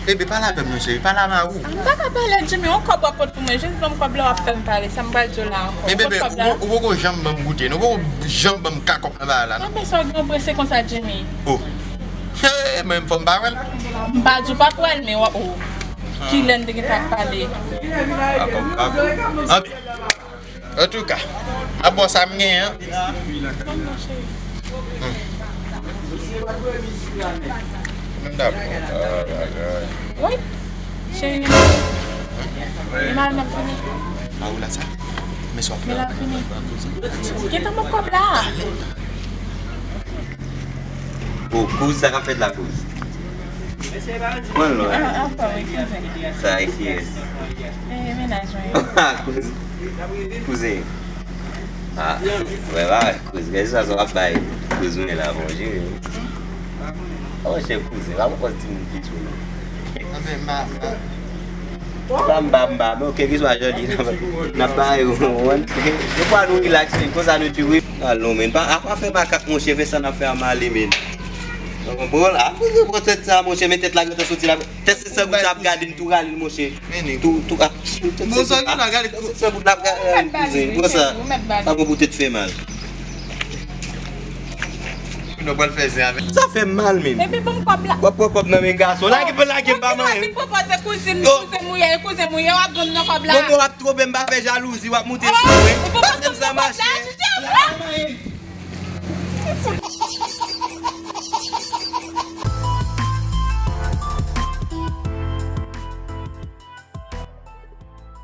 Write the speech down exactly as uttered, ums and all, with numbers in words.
Bebe, pale avè m non, cheri. Pale avè ou. M pa ka pale, Jimmy. Yon kòb w ap pot pou mwen. Jis ban m kòb la, w ap fè m pale. Sa m pral di w la ankò. Men bebe, ou poko janm ban m goute. Ou poko janm ban m kakòp nan bagay la non. Anben sa w gen w prese konsa, Jimmy. Oh. Hey, men fò m pa wè l. M pa di w pa pral, men w ap, oh. Kilè n te gentan ap pale. Kakòp, kakòp. Anpil. Antouka, a bon sa m genyen an. Hmm. Mwen dakò. Wi. Cheri, li mal, li mal fini. A ou la sa? Men sa w ap fè la? Li mal fini. Gentan ban m kòb la. Oh, kouz, sa k ap fèt la, kouz? Pran lò. Ah, ah, pa wè, kouzen. Sa e kiyès? E, mennaj mwen yo. Kouz. Kouzen. Ah, wè, pa wè, kouz. Gade sa, sa w ap bay kouz mwen la, bon, jere. Oh, chè kouzen, pa pran pòz timoun piti, non. Anben, m pa, m pa. M pa, m pa, m pa, men kèlkeswa jan li ye, n ap, n ap bay ou, ou konprann? Defwa nou rilaks, men konsa nou di wi. Al non, men pa, apa fè makak, monchè, fè sa n ap fè a m ale, men. Ou konprann? Apa pran tèt sa, monchè, men tèt la gentan soti la. Tèt se sèl bout sa ap gade m tou rale l, monchè. Tou, tou, ap, tèt se sèl bout la ap gade m, kouzen. Pran sa, pa pran pou tèt fè mal. Moun nan pral fè zen avè l. Sa fè m mal menm. Epi ban m kòb la. W ap pran kòb nan men gason. Lage, lage m pa manyen. Epi pwopoze kouzin, kouzen mouye, kouzen mouye, w ap ban m nan kòb la. Bon, bon, w ap twonpe m, pa fè jalouzi, w ap moute sou mwen. Pase m sa, mache.